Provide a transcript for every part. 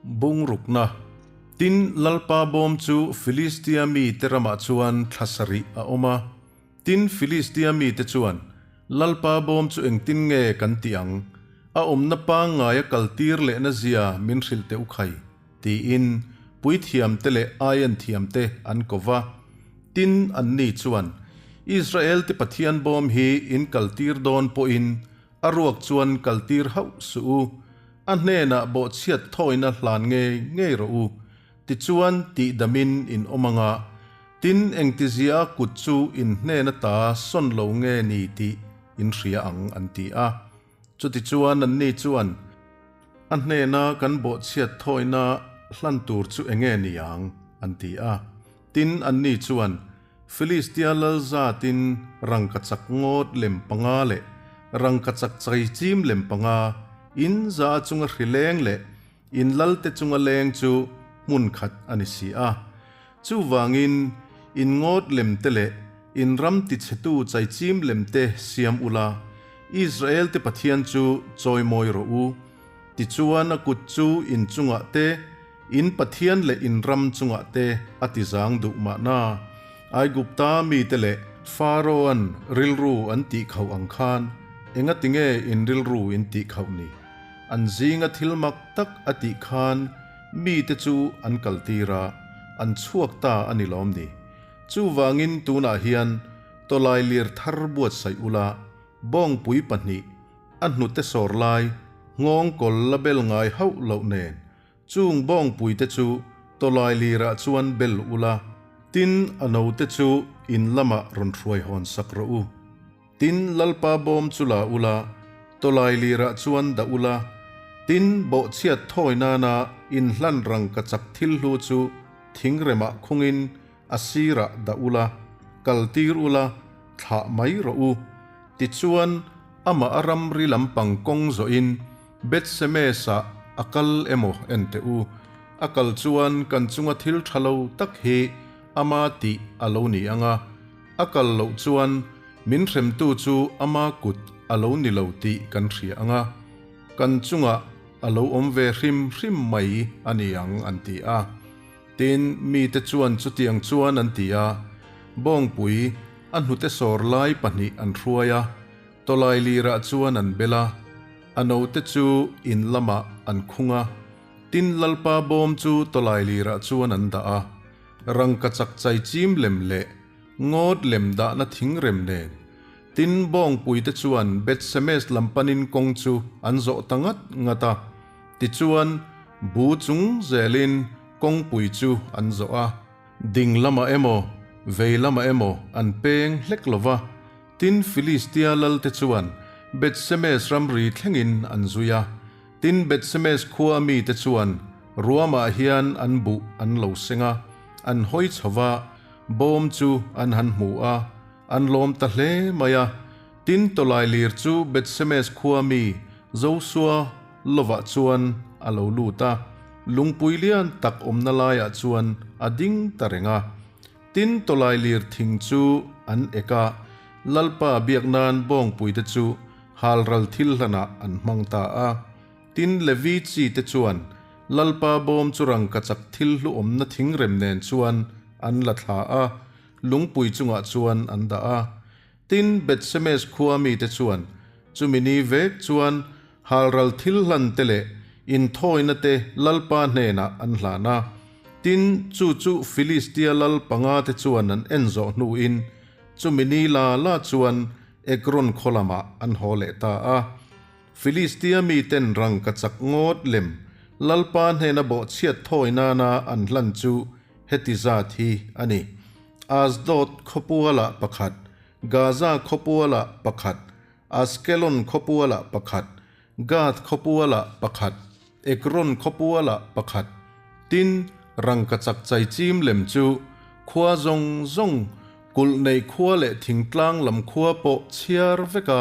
Bungrukna. Tin, Lalpa bawm chu Filistia mite ramah chuan thla sarih a awm a. Tin, Filistia mite chuan, Lalpa bawm chu engtin nge kan tih ang? A awmna pangngaia kaltir lehna zia min hrilh teh u khai, tiin puithiamte leh aienthiamte an ko va. Tin, anni chuan, Israelte Pathian bawm hi in kaltir dawn pawhin A ruak chuan kaltir hauh suh u, a hnenah bawhchhiat thawina hlan ngei ngei rawh u, tichuan tihdamin in awm anga, tin engtizia a kut chu in hnen ata sawn lo nge ni tih in hria ang an ti a. Chutichuan anni chuan, A hnena kan bawhchhiat thawina hlan tur chu enge ni ang? an ti a. Tin anni chuan, Filistia lal zatin rangkachak ngawt lem panga leh rangkachak chaichim lem panga in za chunga hri leng leh in lalte chunga leng chu hmun khat a ni si a. Chuvangin in ngawt lem te leh in ram tichhetu chaichim lem te siam ula, Israelte Pathian chu chawimawi rawh u. Tichuan a kut chu in chungah te, In Pathian leh in ram chungah te a ti zang duh mahna. Aigupta mite leh Pharaoh-an rilru an tih khauh ang khan engati nge in rilru in tih khauh ni? An zinga thil mak tak a tih khan mite chu an kaltir a, an chhuak ta a ni lawm ni? Chuvangin tunah hian tawlai lir thar buatsaih ula, bawngpui pahnih, a hnute sawr lai, nghawng kawl la bel ngai hauh loh nen, Chung bawngpuite chu tawlai lirah chuan bel ula, tin a note chu in lamah rawn hruai hawn sak rawh u. Tin Lalpa bawm chu la ula, tawlai lirah chuan dah ula, tin bawhchhiat thawi nana in hlan rangka chak thil hlu chu thingremah khungin a sirah dah ula, kaltir ula, thlah mai rawh u. Tichuan amah a ramri lampang kawng zawhin Bethsemes-ah a kal emaw en teh u, a kal chuan kan chunga thil tha lo tak hi ama tih a lo ni ang a, a kal loh chuan min hremtu chu ama kut a lo ni lo tih kan hria ang a, kan chungah a lo awm ve hrim hrim mai a ni ang an ti a. Tin, mite chuan chutiang chuan an ti a, bawngpui a hnute sawr lai pahnih an hruai a, Tawlai lirah chuan an bel a, a note chu in lamah an khung a, tin Lalpa bawm chu tawlai lirah chuan an dah a, rangkachak chai chim lem leh ngawt lem dahna thing rem nen. Tin bawngpuite chuan Bethsemes lam panin kawng chu an zawh ta ngat ngat a, tichuan bu chung zelin kawngpui chu an zawh a. Ding lamah emaw, vei lamah emaw an peng hlek lo va, Tin, Filistia lalte chuan Beth-semes ramri thlengin an zui a. Tin, Beth-semes khua mite chuan ruamah hian an buh an lo seng a, an hawi chho va, bawm chu an han hmu a, an lawm ta hle mai a. Tin, tawlai lir chu Beth-semes khua mi Josua lovah chuan a lo lut a, lungpui lian tak awmna laiah chuan a ding ta reng a. Tin, tawlai lir thing chu an ek a, Lalpa biak nan bawngpuite chu halral thil hlanah an hmang ta a. Tin, Levi chi te chuan Lalpa bawm chu rangkachak thil hluawmna thingrem nen chuan an la thla a, lungpui chungah chuan an dah a. Tin, Bethsemes khua mite chuan chumi ni vek chuan halral thil hlan te leh inthawina te Lalpa hnenah an hlan a. Tin, chu chu Filistia lal panga te chuan an en zawh hnuin chumi ni la la chuan Ekron khaw lamah an haw leh ta a. Filistia miten rangkachak ngawt lem Lalpa hnena bawhchhiat thawi nana an hlan chu heti zat hi a ni. Asdod khawpualah pakhat, Gaza khawpualah pakhat, Askelon khawpualah pakhat, Gath khawpualah pakhat, Ekron khawpualah pakhat. Tin, rangkachak chaichim lem chu khua zawng zawng, kulh nei khua leh thingtlang lam khua pawh chhiar veka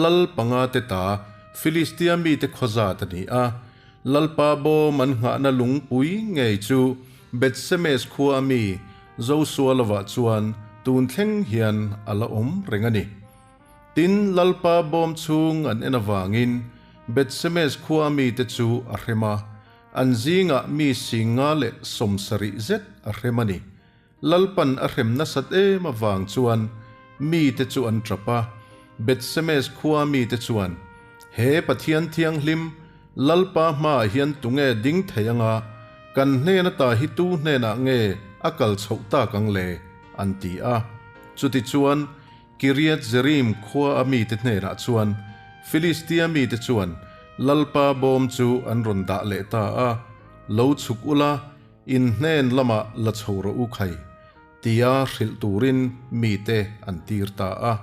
lal panga te ta Filistia mite khaw zat a ni a. Lalpa bawm an nghahna lungpui ngei chu Bethsemes khua ami Josua lovah chuan tun thleng hian a la awm reng a ni. Tin, Lalpa bawm chhung an en avangin Bethsemes khua mite chu a hrem a. An zingah mi 170 zet a hrem a ni. Lalpan a hrem nasat em avang chuan mite chu an tap a. Bethsemes khua mite chuan, He Pathian thianghlim, Lalpa hmaah hian tunge ding thei anga, kan hnen ata hi tu hnenah nge a kal chhoh tak ang le? an ti a. Chutichuan, Kiriath Jearim khua a mite hnenah chuan Filistia mite chuan Lalpa bawm chu an rawn dah leh ta a, Lo chhuk ula, in hnen lamah la chho rawh u khai, tia hrilh turin mite an tir ta a.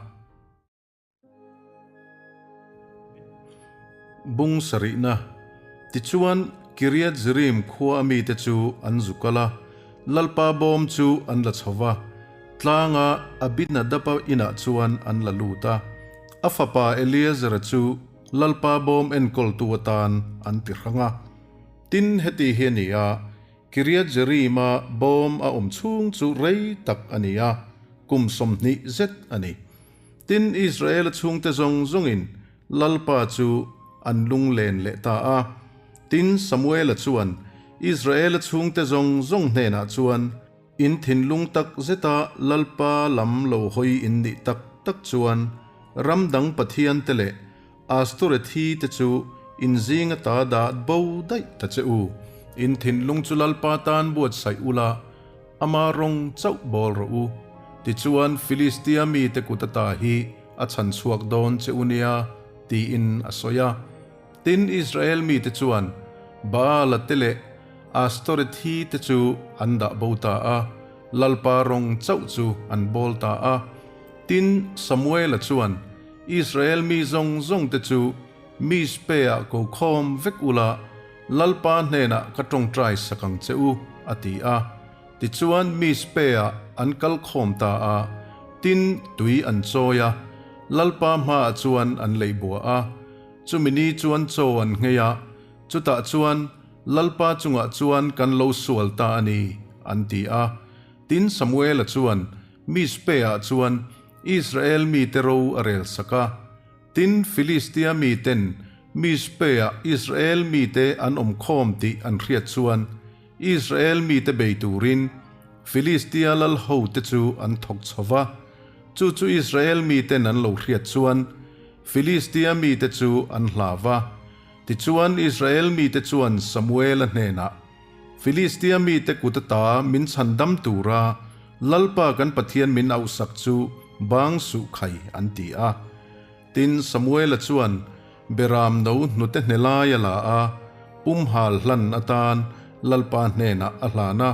Bung sarihna. Tichuan, Kiriath Jearim khua a mite chu an zu kal a, Lalpa bawm chu an la chho va, tlanga Abinadaba inah chuan an la lut a. A fapa Eleazara chu Lalpa bawm enkawltu atan an ti hrang a. Tin, heti hi a ni a, Kiriath Jearim-a bawm a awm chhung chu rei tak a ni a, kum 20 zet a ni. Tin, Israela chhungte zawng zawngin Lalpa chu an lunglen leh ta a. Tin, Samuela chuan Israela chhungte zawng zawng hnenah chuan, In thinlung tak zeta Lalpa lam lo hawi in nih tak tak chuan ram dang pathiante leh Astorethi te chu in zinga ta dah bo daih ta che u. In thinlung chu Lalpa tan buatsaih ula, Ama rawng chauh bawl rawh u. Tichuan, Filistia mite kut ata hi a chhan chhuak dawn che u nia, tiin a sawi a. Tin, Israel mite chuan Baala te leh Astorethi te chu an dah bo ta a, Lalpa rawng chauh chu an bawl ta a. Tin, Samuela chuan Israel mi zawng zawng te chu Mizpe-ah ko khawm vek ula, Lalpa hnenah ka tawngtai sak ang che u, a ti a. Tichuan Mizpe-ah an kal khawm ta a, tin, tui an chawi a, Lalpa hmaah chuan an leih bua a. Chumi ni chuan chaw an nghei a, chutah chuan, Lalpa chungah chuan kan lo sual ta a ni, an ti a. Tin, Samuela chuan Mizpe-ah chuan Israel mite ro a rel sak a. Tin, Filistia miten Mizpe-ah Israel mite an awm khawm tih an hriat chuan, Israel mite bei turin Filistia lal hote chu an thawk chho va. Chu chu Israel miten an lo hriat chuan, Filistia mite chu an hlau va. Tichuan, Israel mite chuan Samuela hnenah, Filistia mite kut ata min chhan dam tura Lalpa kan Pathian min auhsak chu bang suh khai an ti a. Tin, Samuela chuan Beram no hnute hne lai a la a, pumhal hlan atan Lalpa hnenah a hlan a.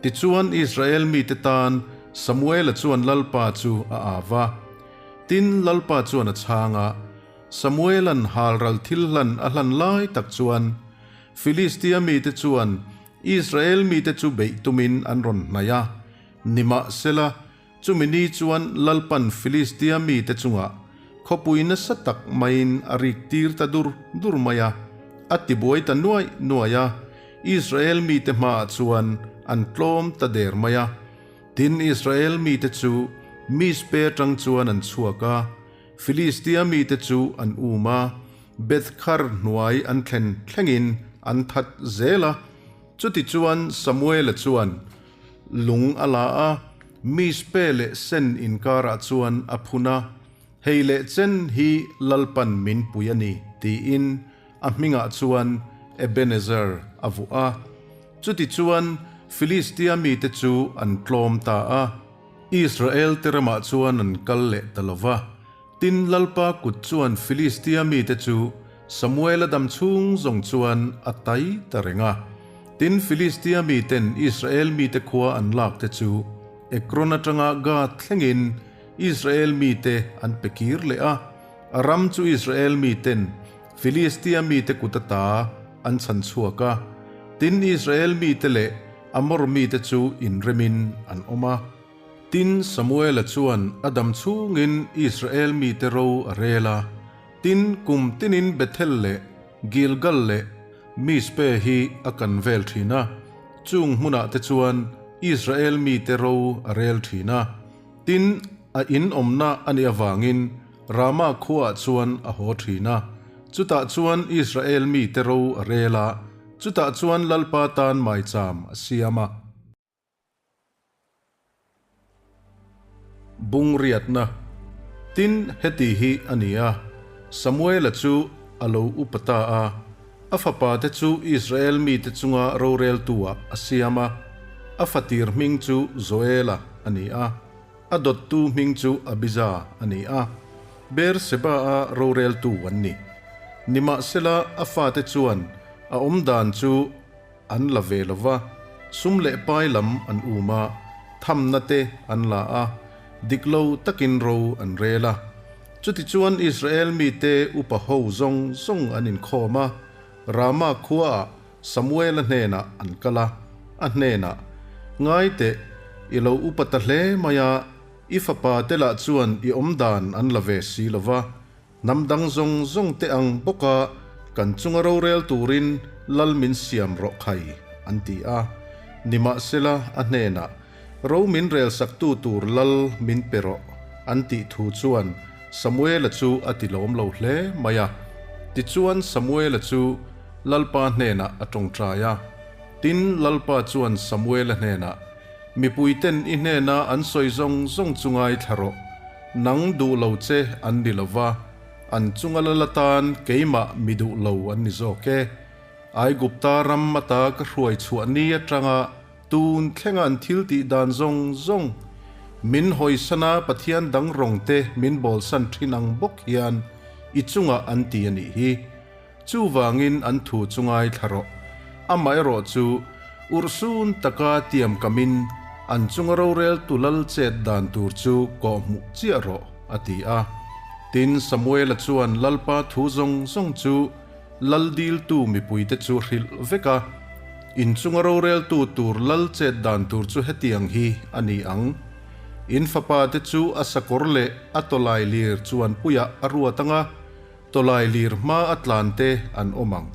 Tichuan Israel mite tan Samuela chuan Lalpa chu a au a. Tin, Lalpa chuan a chhang a, Samuela'n halral thil hlan a hlan lai tak chuan Filistia mite chuan Israel mite chu beih tumin an rawn hnaih a, nimahsela, chumi ni chuan Lalpan Filistia mite chungah khawpui nasa tak maiin a rik tir ta dur dur mai a, a tibuai ta nuaih nuaih a, Israel mite hmaah chuan an tlawm ta der mai a. Tin, Israel mite chu Mizpe atang chuan an chhuak a, Filistia mite chu an um a, Beth-khar hnuai an thlen thlengin an that zel a. Chutichuan Samuela chuan lung a la a, Mizpe leh Sen inkarah chuan a phun a, Hei leh chen hi Lalpan min pui a ni, tiin a hmingah chuan Ebenezer a vuah a. Chutichuan Filistia mite chu an tlawm ta a. Israel te ramah chuan an kal leh ta lo va. Tin, Lalpa kut chuan Filistia mite chu Samuela dam chhung zawng chuan a tai ta reng a. Tin, Filistia miten Israel mite khua an lak te chu Ekron atanga Gath thlengin Israel mite an pe kir leh a. A ram chu Israel miten Filistia mite kut ata an chhan chhuak a. Tin, Israel mite leh Amor mite chu inremin an awm a. Tin, Samuela chuan a dam chhungin Israel mite ro a rel a. Tin, kum tinin Bethel leh Gilgal leh Mizpe hi a kan vel thin a. Chung hmunah te chuan Israel mite ro a rel thin a. Tin, a in awmna a nih avangin Rama khuaah chuan a haw thin a. Chutah chuan Israel mite ro a rel a. Chutah chuan Lalpa tan maicham a siam a. Bungriatna. Tin, heti hi a ni a, Samuela chu a lo upa ta a, a fapate chu Israel mite chunga roreltu-ah a siam a, a fatir hming chu Joela a ni a, a dawttu hming chu Abija a ni a, Beer-seba-a roreltu an ni. Nimahsela, a fate chuan a awmdan chu An la ve lo va, sum leh pai lam an um a, thamna te an la a, dik lo takin ro an rel a. Chutichuan Israel mite upa ho zawng zawng an inkhawm a, Rama khuaah Samuela hnenah an kal a, a hnenah, Ngai teh, i lo upa ta hle mai a, i fapa te lah chuan i awmdan an la ve si lo va, Hnam dang zawng zawng te ang bawka kan chunga rorel turin lal min siam rawh khai, an ti a. Nimahsela, a hnenah, Ro min relsaktu tur lal min pe rawh, an tih thu chuan Samuela chu a ti lawm lo hle mai a. Tichuan Samuela chu Lalpa hnenah a tawngtai a. Tin, Lalpa chuan Samuela hnenah, Mipuiten i hnena an sawi zawng zawng chu ngaithla rawh. Nang duh lo che an ni lo va, an chunga lal atan keimah mi duh lo an ni zawk e. Aigupta ram ata ka hruai chhuah ni atanga tun thlenga an thil tih dan zawng zawng, min hawisana Pathian dang rawng te min bawlsan thin ang bawk hian i chungah an ti a nih hi. Chuvangin an thu chu ngaithla rawh. Amaherawh chu, urhsun taka tiam kamin an chunga rorel tu lal chet dan tur chu kawhhmuh chiah rawh, a ti a. Tin, Samuela chuan Lalpa thu zawng zawng chu lal diltu mipuite chu hrilh vek a, In chunga roreltu tur lal chet dan tur chu hetiang hi a ni ang. In fapate chu a sakawr leh a tawlai lir chuanpuiah a ruat ang a, Tawlai lir hma a tlan te an awm ang.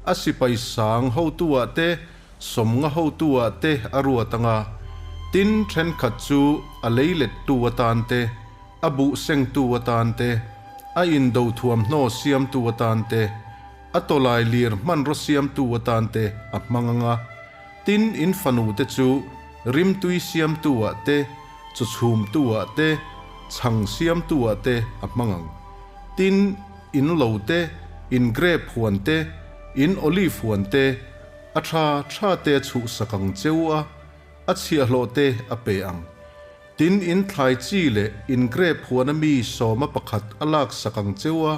A sipai sang hotu ah te, sawmnga hotu ah te a ruat ang a, tin thenkhat chu a lei let tu atan te, a buh seng tu atan te, a indo thuamhnaw siam tu atan te, a tawlai lir hmanraw siam tu atan te a hmang ang a. Tin in fanu te chu rimtui siam tu ah te, chaw chhum tu ah te, chhang siam tu ah te a hmang ang. Tin, in lo te, in grape huan te, in olive huan te, a tha tha te a chhuhsak ang che u a, a chhiahhlawh te a pe ang. Tin, in thlai chi leh in grape huana mi sawma pakhat a laksak ang che u a,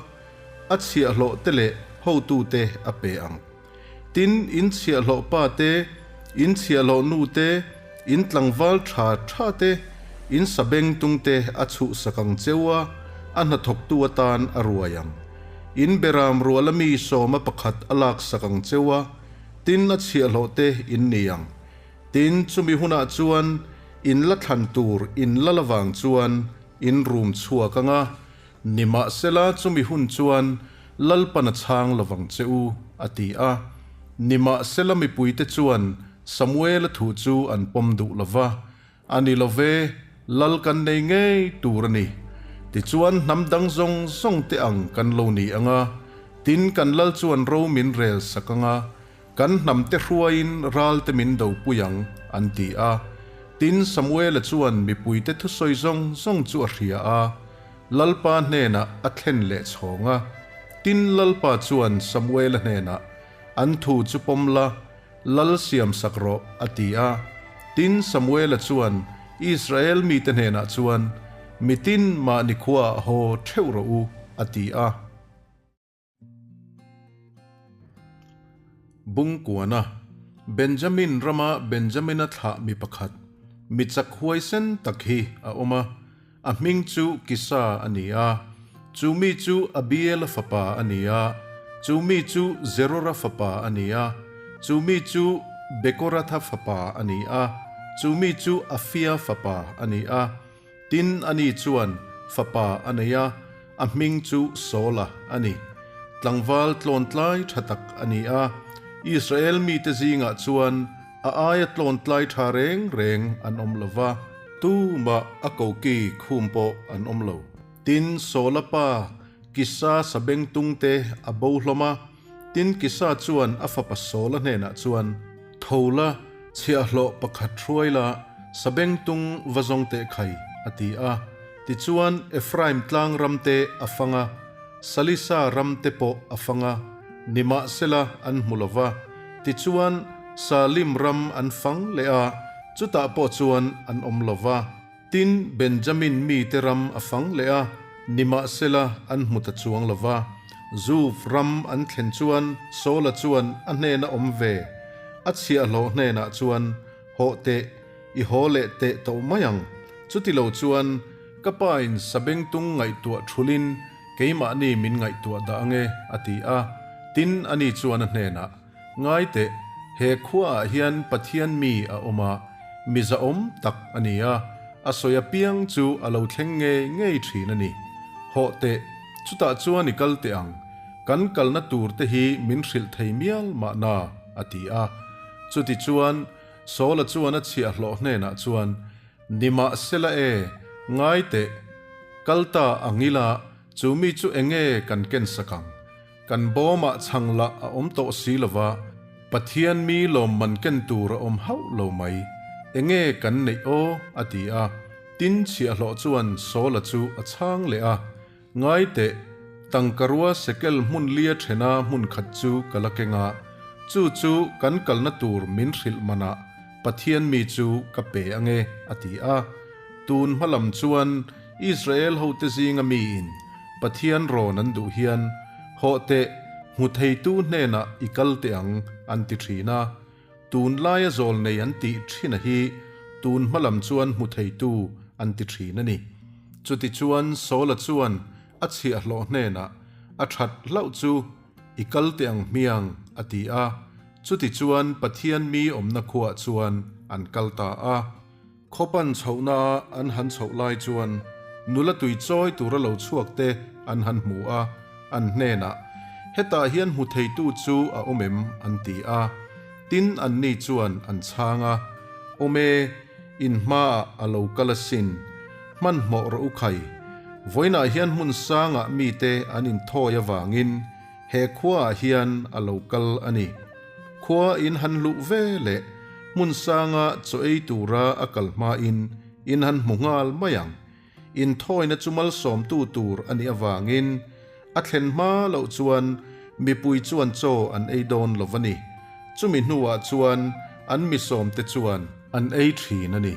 a chhiahhlawh te leh hotu te a pe ang. Tin, in chhiahhlawh pa te, in chhiahhlawh nu te, in tlangval tha tha te, in sabeng tung te a chhuhsak ang cheu a, a hnathawktu atan a ruai ang. In beram ruala mi sawma pakhat a laksak ang cheu a, tin a chhiahhlawh te in ni ang. Tin, chumi hunah chuan in la thlan tur in lal avang chuan in rum chhuak ang a, Nimahsela chumi hun chuan Lalpan a chhang lovang che u, a ti a. Nimahsela mipuite chuan Samuela thu chu an pawm duh lo va, A ni lo ve, Lal kan nei ngei tur a ni. Tichuan hnam dang zawng zawng te ang kan lo ni ang a, tin kan Lal chuan ro min rel sak ang a, kan hnam te hruaiin ral te min dopui ang, an ti a. Tin Samuela chuan mipuite thusawi zawng zawng chu a hria a. Lalpa hnenah a thlen leh chhawng a. Tin, Lalpa chuan Samuela hnenah, An thu chu pawm la, lal siam sak rawh, a ti a. Tin, Samuela chuan Israel mite hnenah chuan, Mitin mahni khuaah haw theuh rawh u, a ti a. Bungkuana, Benjamin rama Benjamina thlah mi pakhat, mi chak huaisen tak hi a awm a, a hming chu Kisa a ni a, chu mi chu Abiela fapa a ni a, chu mi chu Zerora fapa a ni a, chu mi chu Bekoratha fapa a ni a, chu mi chu Afia fapa a ni a. Tin, ani chuan fapa a nei a, a hming chu Saula a ni. Tlangval tlawntlai tha tak a ni a, Israel mite zingah chuan a aia tlawntlai tha reng reng an awm lo va, tumah a koki khum pawh an awm lo. Tin, Saula pa Kisa sabengtungte a bo hlawm a. Tin, Kisa chuan a fapa Saula hnenah chuan, Tho la, chhiahhlawh pakhat hruai la, sabengtung va zawng teh khai, a ti a. Tichuan, Ephraim tlang ram te a fang a, Salisa ram te pawh a fang a, nimahsela an hmu lo va. Tichuan, Salim ram an fang leh a, chutah pawh chuan an awm lo va. Tin, Benjamin mite ram a fang leh a, nimahsela an hmu ta chuang lo va. Zuf ram an thlen chuan Saula chuan a hnena awm ve a chhiahhlawh hnenah chuan, Hawh teh, i haw leh teh tawh mai ang. Chuti lo chuan ka pain sabengtung ngaihtuah thulin keimahni min ngaihtuah dah ange, a ti a. Tin, ani chuan a hnenah, Ngai teh, he khuaah hian Pathian mi a awm a, mi zahawm tak a ni a, a sawi apiang chu a lo thleng ngei ngei thin a ni. Hawh teh, chutah chuan i kal teh ang, kan kalna tur te hi min hrilh thei mial mahna, a ti a. Chutichuan, Saula chuan a chhiahhlawh hnenah chuan, Nimahsela e, ngai teh, kal ta ang ila, chu mi chu enge kan kensak ang? Kan bawmah chhang lah a awm tawh si lova, Pathian mi lawmman ken tur a awm hauh lo mai. Enge kan neih aw? a ti a. Tin chhiahhlawh chuan Saula chu a chhang leh a, Ngai teh, tangkarua sekel hmun lia thena hmun khat chu ka la keng a, chu chu kan kalna tur min hrilh manah Pathian mi chu ka pe ange, a ti a. Tun hma lam chuan Israel hote zinga miin Pathian rawn an duh hian, Hawh teh, hmu theitu hnenah i kal teh ang, an ti thin a. Tun laia zawl nei an tih thin a hi tun hma lam chuan hmu theitu an ti thin a ni. Chutichuan Saula chuan a chhiahhlawh hnenah, A that hlauh chu i kal teh ang hmiang, a ti a. Chutichuan Pathian mi awmna khuaah chuan an kal ta a. Khawpan chhohna a an han chhoh lai chuan nula tui chawi tura lo chhuak te an han hmu a, an hnenah, Hetah hian hmu theitu chu a awm em? an ti a. Tin, anni chuan an chhang a, Awm e, in hmaah a lo kal asin. Hmanhmawh rawh u khai. Vawiinah hian hmun sangah mite an inthawi avangin he khuaah hian a lo kal a ni. Khua in han luh ve leh hmun sanga chaw ei tura a kal hmain in han hmu nghal mai ang. Inthawina chu malsawmtu tur a nih avangin a thlen hma loh chuan mipui chuan chaw an ei dawn lo va ni. Chumi hnuah chuan an misawmte chuan an ei thin a ni.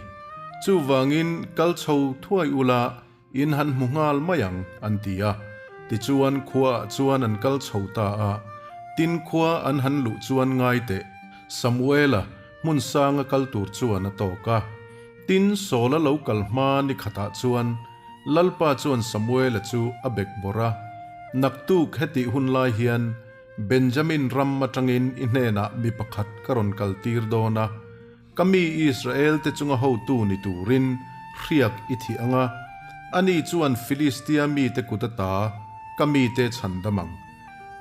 Chuvangin kal chho thuai ula In han hmu nghal mai ang, an ti a. Tichuan khuaah chuan an kal chho ta a. Tin khua an han luh chuan ngai teh, Samuela hmun sanga kal tur chuan a tawk a. Tin Saula lo kal hma ni khatah chuan Lalpa chuan Samuela chu a bek bawrh a, Naktuk hetih hun lai hian Benjamin ram atangin i hnenah mi pakhat ka rawn kaltir dawn a, Ka mi Israel-te chunga hotu ni turin hriak i thih ang a, ani chuan Filistia mite kut ata ka mite chhan dam ang.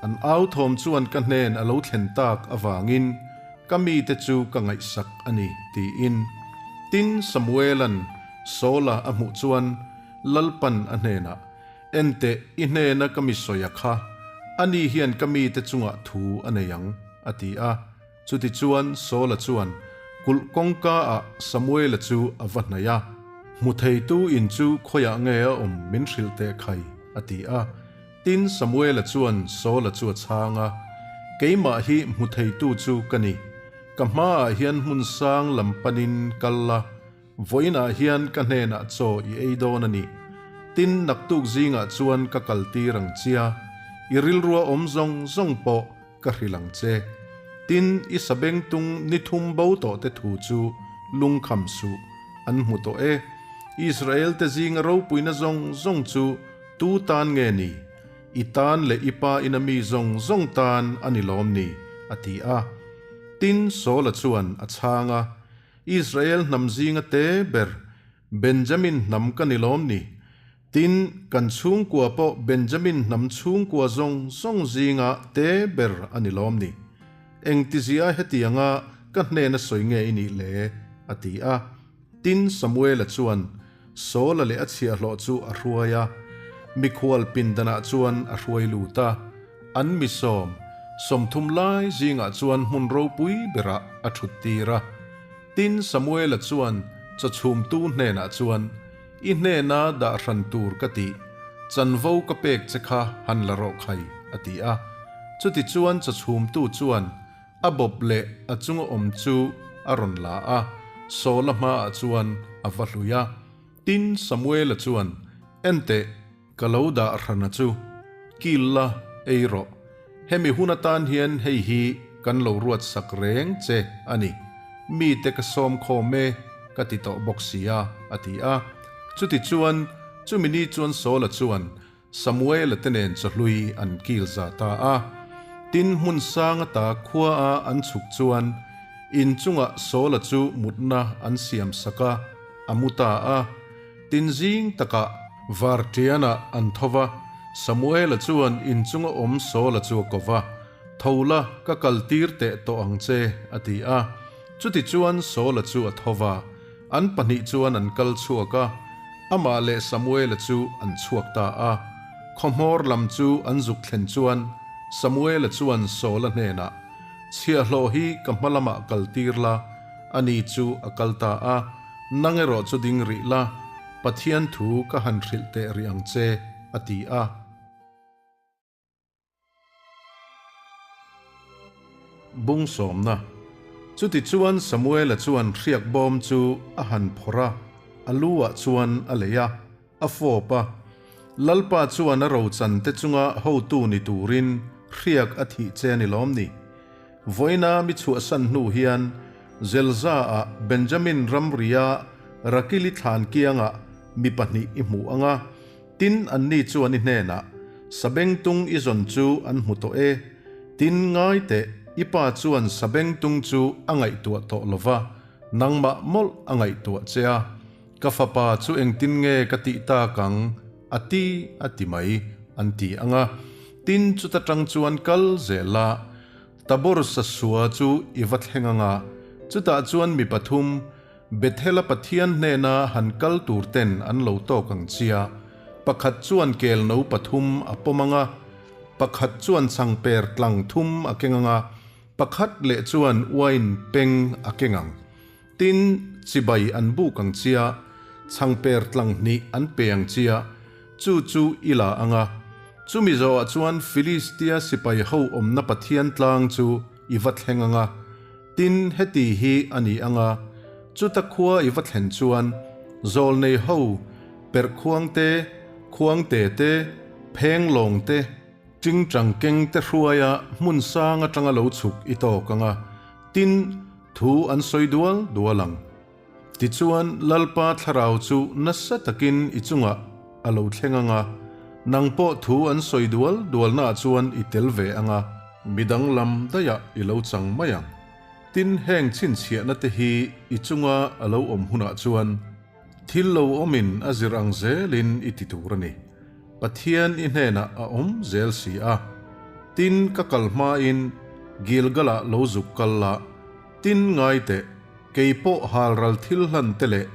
An au thawm chuan ka hnen a lo thlen tak avangin ka mite chu ka ngaihsak a ni, tiin. Tin, Samuela'n Saula a hmuh chuan Lalpan a hnenah, Enteh, i hnena ka mi sawi a kha, ani hian ka mite chungah thu a nei ang, a ti a. Chutichuan Saula chuan kulh kawngka ah Samuela chu a va hnaih a, Hmu theitu in chu khawiah nge a awm min hrilh teh khai, a ti a. Tin, Samuela chuan Saula chu a chhang a, Keimah hi hmu theitu chu ka ni. Ka hmaah hian hmun sang lam panin kal la, vawiinah hian ka hnenah chaw i ei dawn a ni. Tin, naktuk zingah chuan ka kaltir ang chia, i rilrua awm zawng zawng pawh Ka hrilh ang che. Tin, i sabengtung ni thum bo tawh te thu chu lungkham suh, an hmu tawh e. Israel te zinga ropuina zawng zawng chu tu tan nge ni? I tan leh i pa ina mi zawng zawng tan a ni lawm ni? a ti a. Tin, Saula chuan a chhang a, Israel hnam zinga te ber Benjamin hnam ka ni lawm ni? Tin, kan chhungkua pawh Benjamin hnam chhungkua zawng zawng zinga te ber a ni lawm ni? Engtizia hetianga ka hnena sawi nge i nih le? a ti a. Tin, Samuela chuan Saula leh a chhiahhlawh chu a hruai a, mikhual pindanah chuan a hruai lut a. An misawm, 30 lai zingah chuan hmun ropui berah a thuttir a. Tin, Samuela chuan chawchhumtu hnenah chuan, I hnena dah hran tur ka tih, chanvo ka pek che kha han la rawh khai, a ti a. Chutichuan chawchhumtu chuan a bawp leh a chunga awm chu a rawn la a, Saula hmaah chuan a va hlui a. Tin, Samuela chuan, Enteh, Ka lo dah hrana chu kil la ei rawh. Hemi hun atan hian hei hi kan lo ruat sak reng che a ni. Mite ka sawm khawm e ka ti tawh bawk si a, a ti a. Chutichuan, chumi ni chuan Saula chuan Samuela te nen chawhlui an kil za ta a. Tin, hmun sang ata khua a an chhuk chuan in chungah Saula chu mutna an siam sak a, a mu ta a. Tin zing takah Vartianah an tho va, Samuela chuan inchunga awm Saula chu a ko va, Tho la, ka kal tir teh tawh ang che, a ti a. Chutichuan Saula chu a tho va, an pahnih chuan an kal chhuak a, amah leh Samuela chu an chhuak ta a. Khawhmawr lam chu an zuk thlen chuan Samuela chuan Saula hnenah, Chhiahhlawh hi ka hma lamah kal tir la, ani chu a kal ta a. Nang erawh chu ding rih la, Pathian thu ka han hrilh teh rih ang che, a ti a. Bung sawmna. Chutichuan Samuela chuan hriak bawm chu a han phawrh a, a lu ah chuan a lei a, a fawp a. Lalpa chuan a rochan te chunga hotu ni turin hriak a thih che ni lawm ni? Vawiina mi chhuahsan hnu hian Zelza-ah Benjamin ramria Rakili thlan kiangah mi pahnih i hmu ang a, tin anni chuan i hnenah, Sabengtung i zawn chu an hmu tawh e. Tin, ngai teh, i pa chuan sabengtung chu a ngaihtuah tawh lo va, nangmah mawlh a ngaihtuah che a. Ka fapa chu engtin nge ka tih tak ang? A ti a ti mai, an ti ang a. Tin, chuta tang chuan kal zel la, Tabor sasua chu i va thleng ang a, chutah chuan mi pathum, Bethel-a Pathian hnena han kal tur ten an lo tawk ang chia. Pakhat chuan kel no pathum a pawm ang a, pakhat chuan changper tlang thum a keng ang a, pakhat leh chuan uain peng a keng ang. Tin, chibai an buk ang chia, changper tlang hnih an pe ang chia, chu chu i la ang a. Chumi zawhah chuan Filistia sipai ho awmna Pathian tlang chu i va thleng ang a. Tin, heti hi a ni ang a, chuta khua i va thlen chuan zawlnei ho perhkhuang te, khuangte te, phenglawng te, tingtang keng te hruaia hmun sang atanga lo chhuk i tawk ang a. Tin, Thu an sawi dual dual ang. Tichuan, Lalpa thlarau chu nasa takin i chungah a lo thleng ang a, nang pawh thu an sawi dual dualnaah chuan i tel ve ang a, midang lam daihah i lo chang mai ang. Tin, heng chhinchhiahna te hi i chunga a lo awm hunah chuan thil lo awmin a zir ang zelin i ti tur a ni. Pathian i hnenah a awm zel si a. Tin, ka kal hmain Gilgal-ah lo zuk kal la, tin ngai teh, kei pawh halral thil hlan te leh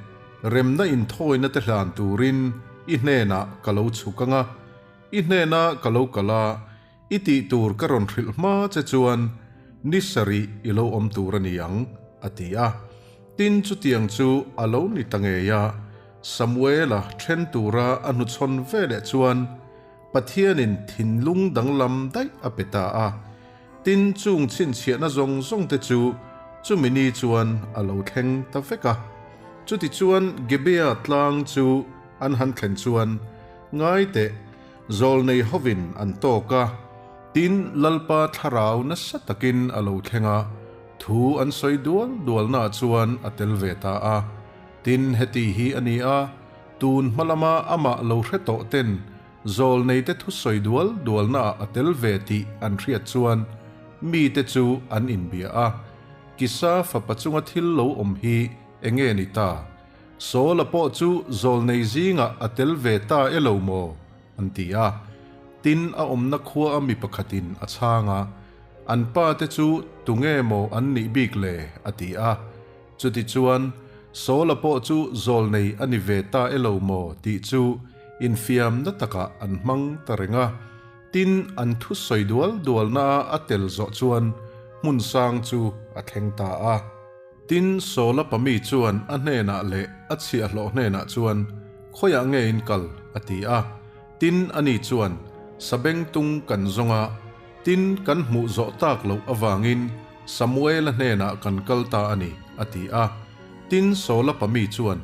remna inthawina te hlan turin i hnenah ka lo chhuk ang a, i hnena ka lo kal a, I tih tur ka rawn hrilh hma che chuan ni sarih i lo awm tur a ni ang, a ti a. Tin, chutiang chu a lo ni ta ngei a, Samuela then tura a hnuchhawn veleh chuan Pathianin thinlung danglam daih a pe ta a. Tin, chung chhinchhiahna zawng zawng te chu chumi ni chuan a lo thleng ta vek a. Chutichuan Gibeah tlang chu an han thlen chuan, Ngai teh, Zawlnei hovin an tawk a, tin Lalpa thlarau nasa takin a lo thleng a, thu an sawi dual dualnaah chuan a tel ve ta a. Tin, heti hi a ni a, tun hma lama amah lo hre tawh ten zawlneite thu sawi dual dualnaah a tel ve tih an hriat chuan mite chu an inbia a, Kisa fapa chunga thil lo awm hi enge ni ta? Saula pawh chu zawlnei zingah a tel ve ta e lo maw? an ti a. Tin, a awmna khua a mi pakhatin a chhang a, An pa te chu tunge maw an nih bik le? a ti a. Chutichuan, Saula pawh chu zawlnei a ni ve ta e lo maw? tih chu infiamna takah an hmang ta reng a. Tin, an thusawi dual dualnaa a tel zawh chuan hmun sang chu a thleng ta a. Tin, Saula pami chuan a hnenah leh a chhiahhlawh hnenah chuan, Khawiah nge in kal? a ti a. Tin, ani chuan, Sabengtung kan zawng a, tin, kan hmuh zawh tak loh avangin Samuela hnenah kan kal ta a ni, a ti a. Tin, Saula pami chuan,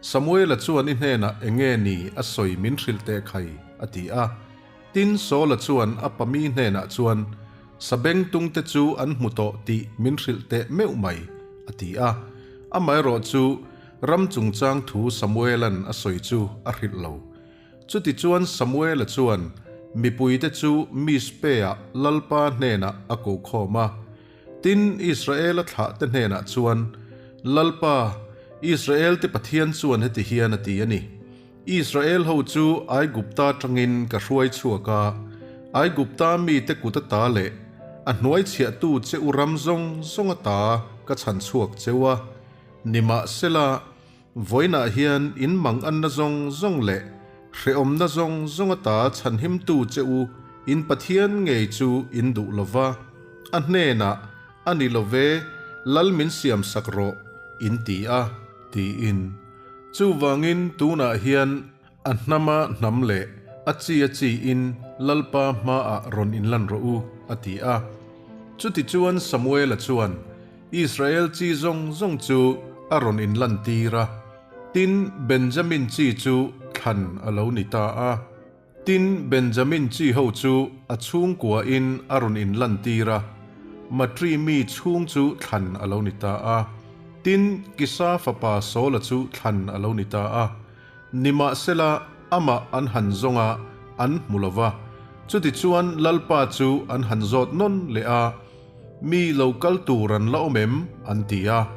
Samuela chuan i hnenah eng nge ni a sawi min hrilh teh khai? a ti a. Tin, Saula chuan a pami hnenah chuan, Sabengtungte chu an hmu tawh tih min hrilh teh meuh mai, a ti a. Amaherawh chu ram chungchang thu Samuela'n a sawi chu a hrilh lo. Chutichuan Samuela chuan mipuite chu Mizpe-ah Lalpa hnenah a ko khawm a. Tin, Israela thlahte hnenah chuan, Lalpa, Israelte Pathian chuan heti hian a ti a ni, Israel ho chu Aigupta atangin ka hruai chhuak a, Aigupta mite kut ata leh a hnuai chhiahtu che u ram zawng zawng ata ka chhan chhuak cheu a. Nimahsela, vawiinah hian in manganna zawng zawng leh hrehawmna zawng zawng ata chhanhimtu che u in Pathian ngei chu in duh lo va, a hnenah, A ni lo ve, Lal min siam sak rawh, in ti a, tiin. Chuvangin tunah hian a hnama hnam leh a chi a chiin Lalpa hmaah rawn inlan rawh u, a ti a. Chutichuan Samuela chuan Israel chi zawng zawng chu a rawn inlantir a, tin, Benjamin chi chu thlan a lo ni ta a. Tin, Benjamin chi ho chu a chhungkuain a rawn inlantir a, Matri mi chhung chu thlan a lo ni ta a. Tin, Kisa fapa Saula chu thlan a lo ni ta a. Nimahsela, amah an han zawng a, an hmu lo va. Chutichuan Lalpa chu an han zawt nawn leh a, Mi lo kal tur an la awm em? an ti a.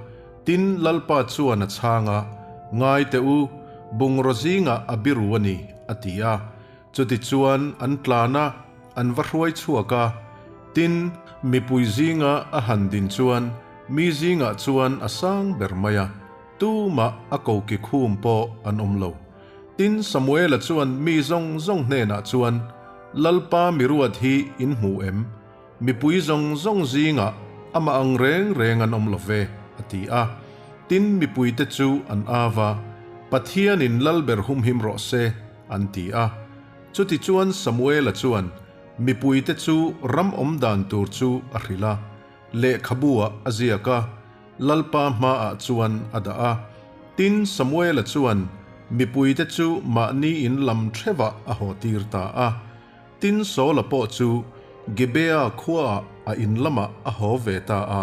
Tin, Lalpa chuan a chhang a, Ngai teh u, bungraw zingah a biru a ni, a ti a. Chutichuan an tlan a, an va hruai chhuak a. Tin, mipui zinga a han din chuan mi zingah chuan a sang ber mai a, tumah a koki khum pawh an awm lo. Tin, Samuela chuan mi zawng zawng hnenah chuan, Lalpa miruat hi in hmu em? Mipui zawng zawng zingah amah ang reng reng an awm lo ve, a ti a. Tin, mipuite chu an av a, Pathianin lalber humhim rawh se, an ti a. Chutichuan Samuela chuan mipuite chu ram awm dan tur chu a hrilh a, lehkhabu-ah a ziak a, Lalpa hmaah chuan a dah a. Tin, Samuela chuan mipuite chu mahni in lam theuhah a hawtir ta a. Tin, Saula pawh chu Gibea khuaah a in lamah a haw ve ta a.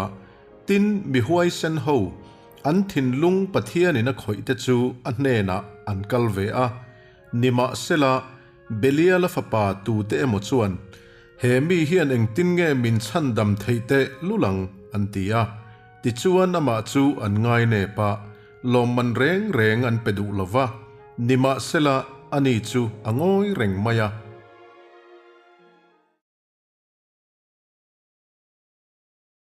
Tin, mi huaisen ho, an thinlung Pathianin a khawih te chu a hnenah an kal ve a. Nimahsela, Beliala fapa tute emaw chuan, He mi hian engtin nge min chhandam theih teh lul ang? an ti a. Tichuan amah chu an ngai nep a, lawmman reng reng an pe duh lo va. Nimahsela, ani chu a ngawi reng mai a.